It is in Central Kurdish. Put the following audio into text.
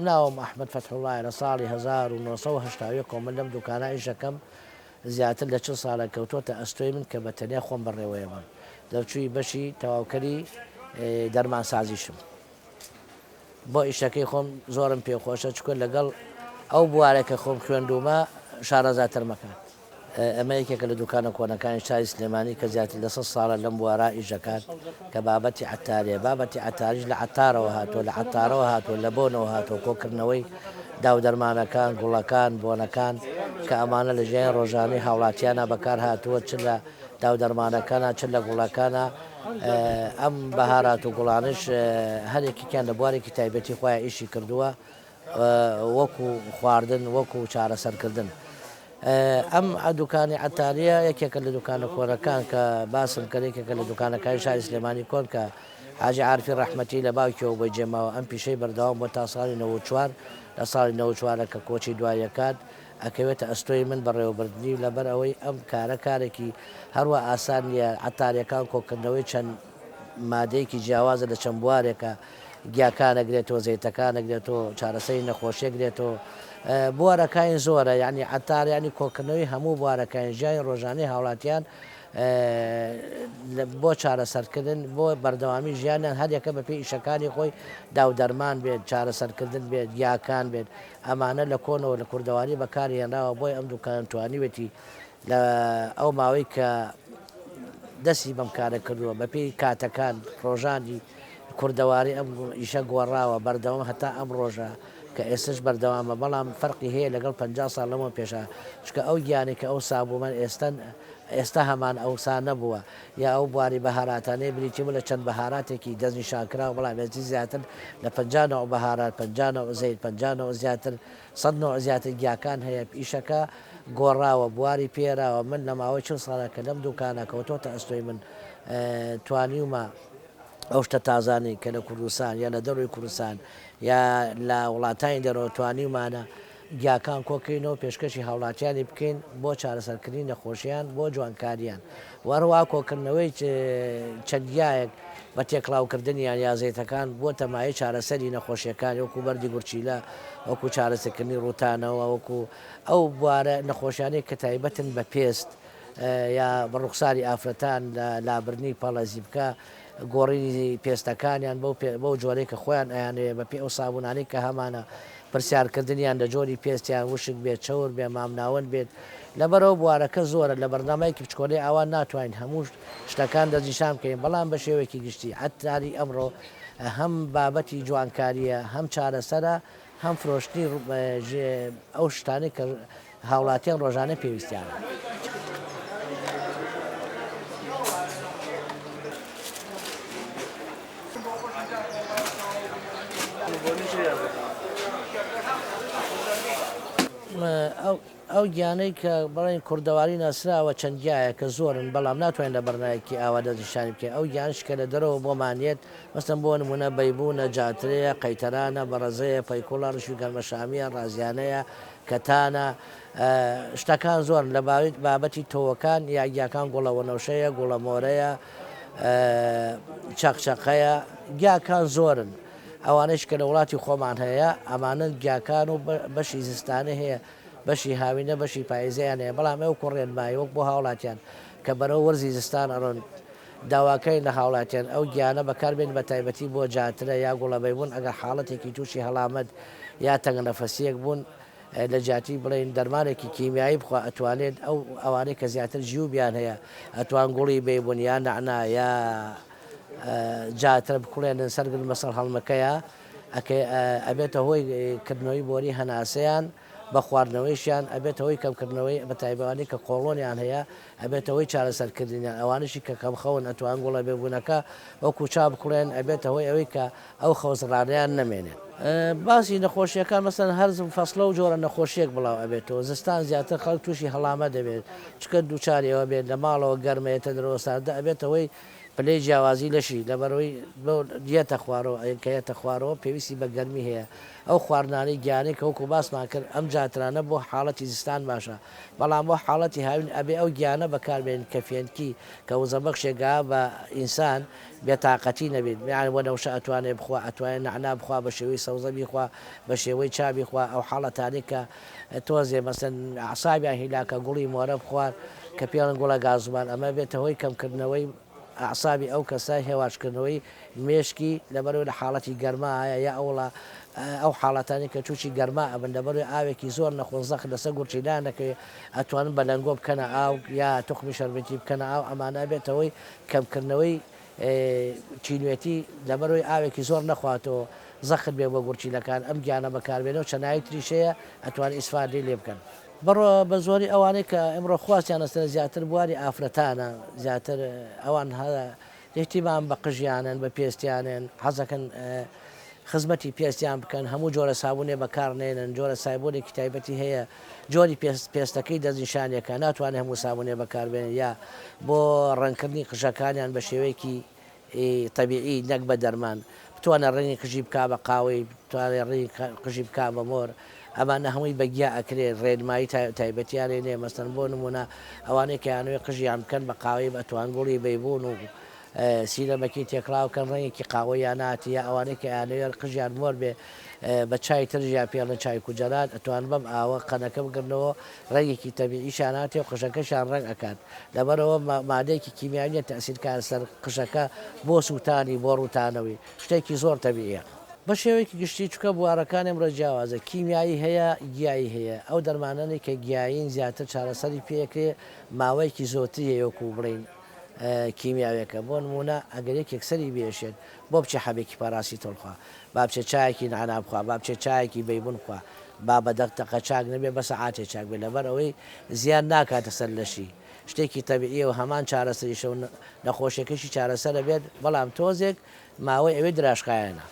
ناوم ئەحمەد فەتحوڵایە لە ساڵی 1970 کۆمە لەم دوکانە ئیش دەکەم زیاتر لە 40 ساڵە کەوتۆتە ئەستۆی من کە بە تەنیا خۆم بەڕێوەیەبەم دەرچووی بەشی تەواوکەری دەرمانسازیشم. بۆ ئیشەکەی خۆم زۆرم پێ خۆشە چونکە لەگەڵ ئەو بوارە کە خۆم خوێندوومە شارەزاترم ئەکات. ئەمە یەکێکە لە دوکانە کۆنەکانی شاری سلێمانی کە زیاتر لە سەد ساڵە لەم بوارە ئیش دەکات کە بابەتی عەتاریە، بابەتی عەتاریش لە عەتارەوە هاتووە، لە عەتارەوە هاتووە، لە بۆنەوە هاتووە، کۆکردنەوەی داودەرمانەکان، گوڵەکان، بۆنەکان کە ئەمانە لە ژیانی ڕۆژانەی هاوڵاتیانا بەکار هاتووە چ لە داودەرمانەکانا چ لە گوڵەکانا، ئەم بەهارات و گوڵانەش هەر یەکێکیان لە بوارێکی تایبەتی خۆیان ئیشی کردووە وەکو خواردن وەکو چارەسەرکردن. ئەم دوکانی عەتاریە یەکێکە لە دوکانە کۆنەکان کە باسم کرد یەکێکە لە دوکانەکانی شاری سلێمانی کۆن کە حاجی عارفی ڕەحمەتی لە باوکیەوە بۆی جێماوە ئەم پیشەی بەردەوام بۆ تا ساڵی 94 لە ساڵی 94 کە کۆچی دوایەکات ئەکەوێتە ئەستۆی من بەڕێوەبردنی و لەبەر ئەوەی ئەم کارە کارێکی هەروا ئاسان نییە، عەتاریەکان کۆکردنەوەی چەند مادەیەکی جیاوازە لە چەند بوارێکە، گیاکان ئەگرێتەوە، زەیتەکان ئەگرێتەوە، چارەسەری نەخۆشی ئەگرێتەوە، بوارەکانی زۆرە، یانی عەتار یانی کۆکردنەوەی هەموو بوارەکانی ژیانی ڕۆژانەی هاوڵاتیان بۆ چارەسەرکردن بۆ بەردەوامی ژیانیان هەریەکە بەپێی ئیشەکانی خۆی داودەرمان بێت، چارەسەرکردن بێت، گیاکان بێت، ئەمانە لە کۆنەوە لە کوردەواری بەکار هێنراوە بۆیە ئەم دوکانە توانیوێتی لە ئەو ماوەی کە دەستی بەم کارە کردووە بەپێی کاتەکان ڕۆژانی کوردەواری ئەم ئیشە گۆڕاوە بەردەوام هەتا ئەم ڕۆژە کە ئێستش بەردەوامە بەڵام فەرقی هەیە لەگەڵ 50 ساڵ لەمەوە پێشا چونکە ئەو گیانەی کە ئەوسا بوومان ئێستا ئێستا هەمان ئەوسا نەبووە یا ئەو بواری بەهاراتانەی بریتی بوو لە چەند بەهاراتێکی دەستنیشانکراو، بەڵام ئێستی زیاتر لە 50 نەوع بەهارات، 50 نەوع زەیت، 50 نەوع زیاتر، سەد نەوع زیاتر گیاکان هەیە، ئیشەکە گۆڕاوە، بواری پێراوە، من لە ماوەی 40 ساڵە کە لەم دوکانە کەوتۆتە ئەستۆی من توانیومە ئەو شتە تازانەی کە لە کوردستان یا لە دەرەوەی کوردستان یا لە وڵاتانی دەرەوە توانیومانە گیاکان کۆکەینەوە پێشکەشی هاوڵاتیانی بکەین بۆ چارەسەرکردنی نەخۆشیان بۆ جوانکاریان و هەروەها کۆکردنەوەی چەند گیایەک بە تێکڵاوکردنیان یا زەیتەکان بۆتە مایەی چارەسەری نەخۆشیەکان وەکو بەردی گورچیلە وەکو چارەسەکردنی ڕووتانەوە وەکو ئەو بوارە نەخۆشیانەی کە تایبەتن بە پێست یا بە ڕوخساری ئافرەتان لە لابردنی پەڵە زیپکە گۆڕینی پێستەکانیان بەو بەو جۆرەی کە خۆیان ئەیانەوێ بە پێی ئەو سابوونانەی کە هەمانە پرسیارکردنیان لە جۆری پێستیان وشک بێت چەور بێ مامناوەند بێت لەبەرئەوە بوارەکە زۆرە لە بەرنامەیەکی بچکۆلەی ئاوا ناتوانین هەموو شتەکان دەستنیشان بکەین بەڵام بە شێوەیەکی گشتی عەتاری ئەمڕۆ هەم بابەتی جوانکارییە هەم چارەسەرە هەم فرۆشتنی ئەو شتانەی کە هاوڵاتیان ڕۆژانە پێویستیانە. ئەو گیانەی کە بڵێن کوردەواری ناسراوە چەند گیایە کە زۆرن بەڵام ناتوانین لە بەرنایەکی ئاوا دەستنیشانی بکەین ئەو گیانش کە لە دەرەوە بۆمان یەت مەسەن بۆ نمونە بەیبونە جاترەیە قەیتەرانە بەڕەزەیە پەیکوڵە ڕشوی گەرمەشامیە ڕازیانەیە کەتانە شتەکان زۆرن لە بابەتی تۆوەکان یا گیاکان گوڵە وەنەوشەیە گوڵە مۆرەیە چەقچەقەیە گیاکان زۆرن ئەوانەیش کە لە وڵاتی خۆمان هەیە ئەمانەن گیاکان و بەشی زستانە هەیە بەشی هاوینە بەشی پایزەیان هەیە بەڵام ئەو کوڕێنمایی وەک بۆ هاوڵاتیان کە بەرەو وەرزی زستان ئەڕۆن داواکەین لە هاوڵاتیان ئەو گیانە بەکاربێنن بە تایبەتی بۆ جاترە یا گوڵەبەیبوون ئەگەر حاڵەتێکی تووشی هەڵامەت یا تەنگەنەفەسیەک بوون لە جیاتی بڵێین دەرمانێکی کیمیایی بخوا ئەتوانێت ئەو ئەوانەی کە زیاتر جیوبیان هەیە ئەتوان گوڵی بەیبوون یا نەعنا یا جاترە بکوڵێنن سەرگرن بەسەر هەڵمەکەیا ئەبێتە هۆی کردنەوەی بۆری هەناسەیان بە خواردنەوەیشیان ئەبێتە هۆی کەمکردنەوەی بە تایبەت ئەوانەی کە قۆڵۆنیان هەیە ئەبێتە هۆی چارەسەرکردنیان ئەوانەشی کە کەمخەون ئەتوان گوڵە بێبوونەکە وەکو چا بکوڵێن ئەبێتە هۆی ئەوەی کە ئەو خەوزڕانەیان نەمێنێت. باسی نەخۆشیەکان مەسەلەن هەر فەسڵە و جۆرە نەخۆشیەک بڵاو ئەبێتەوە زستان زیاتر خەڵک توشی هەڵامە دەبێت چونکە دووچاری ئەوە بێت لە ماڵەوە گەرمە یەتە دەرەوە ساردە ئەبێتە هۆی. پلەی جیاوازی لەشی لەبەرئەوەی یەتە خوارەوە کە یەتە خوارەوە پێویستی بە گەرمی هەیە ئەو خواردنانەی گیانەی کە وەکو باسمان کرد ئەم جاترانە بۆ حاڵەتی زستان باشە بەڵام بۆ حاڵەتی هاوین ئەبێ ئەو گیانە بەکار بێنین کە فێنکی کە وزەبەخشێکە بە ئینسان بێتاقەتی نەبێت یانی وەنەوشە ئەتوانێ بخوا ئەتوانێ نەعنا بخوا بە شێوەی سەوزە بیخوا بە شێوەی چا بیخوا ئەو حاڵەتانەی کە تۆزێ مەسەن ئەعسابیان هیلاکە گوڵی مۆرە بخوار کە پێڵن گوڵە گازوبان ئەمە بێتە هۆی کەمکردنەوەی ئەعسابی ئەو کەسە هێواشکردنەوەی مێشکی لەبەرئەوەی لە حاڵەتی گەرما هەیە یا ئەوڵا ئەو حاڵەتانەی کە تووشی گەرما ئەبن لەبەرئەوەی ئاوێکی زۆر نەخۆن زەخت لەسەر گورچیلەیان دەکەوێت ئەتوانن بە لەنگۆ بکەنە ئاو یا توخمی شەربەتی بکەنە ئاو ئەمانە ئەبێتە هۆی کەمکردنەوەی تینوێتی لەبەرئەوەی ئاوێکی زۆر نەخواتەوە زەخت بێ بۆ گورچیلەکان ئەم گیانە بەکاربێنەوە چەنایی تریش هەیە ئەتوانن ئیسفادەی لێ بکەن. بەڕۆ بە زۆری ئەوانەی کە ئمڕۆ خواستیان لەسەرە زیاتر بواری ئافرەتانە زیاتر ئەوان ئیهتیمام بە قژیانن بە پێستیانن حەزەکەن خزمەتی پێستیان بکەن هەموو جۆرە سابونێ بەکار نێنن جۆرە سایبۆنێکی تایبەتی هەیە جۆری پێست پێستەکەی دەستنیشانێکە ناتوانێت هەموو سابونێ بەکاربێنێت یا بۆ ڕەنگکردنی قژەکانیان بە شێوەیەکی تەبیعی نەک بە دەرمان بتوانێت ڕەنگی قژی بکا بە قاوەی بتوانێت ڕەنگی قژی بکا بە مۆر ئەمانە هەمووی بە گیا ئەکرێ ڕێنمایی تایبەتیان لێ نیە مەسەن بۆ نمونە ئەوانەی کە یانەوێ قژیان بکەن بە قاوەی ئەتوان گوڵی بەیبون و سیرەمەکی تێکڵاو کەن ڕەنگێکی قاوەییان هاتی یا ئەوانەی کە ئەیانەوێ قژیان مۆر بێ بە چای ترش یا پێڵن چای کوجەرات ئەتوان بەم ئاوە قەنەکە بگرنەوە ڕەنگێکی تەبیعیشیان هاتێ و قژەکەشیان ڕەنگ ئەکات لەبەرئەوە مادەیەکی کیمیاوی نیە تەئسیر کات سەر قژەکە بۆ سوتانی بۆ ڕوتانەوەی شتێکی زۆر تەبیعیە. بە شێوەیەکی گشتی چونکە بوارەکان ئێمڕۆ جیاوازە کیمیایی هەیە گیایی هەیە ئەو دەرمانانەی کە گیایین زیاتر چارەسەری پێ ئەکرێ ماوەیەکی زۆرتری هەیە وەکو بڵێین کیمیاویەکە بۆ نموونە ئەگەر یەکێک سەری بێشێت بۆ بچێ حەبێکی پاراسیتۆڵ بخوا با بچێ چایەکی نەعنا بخوا با بچێ چایەکی بەیبون بخوا با بە دەق دەقە چاک نەبێ بە سەعاتێ چاک بێ لەبەر ئەوەی زیان ناکاتە سەر لەشی شتێکی تەبیعیە و هەمان چارەسەریشە و نەخۆشیەکەشی چارەسەر ئەبێت بەڵام تۆزێک ماوەی ئەوێ دراژخایەنە.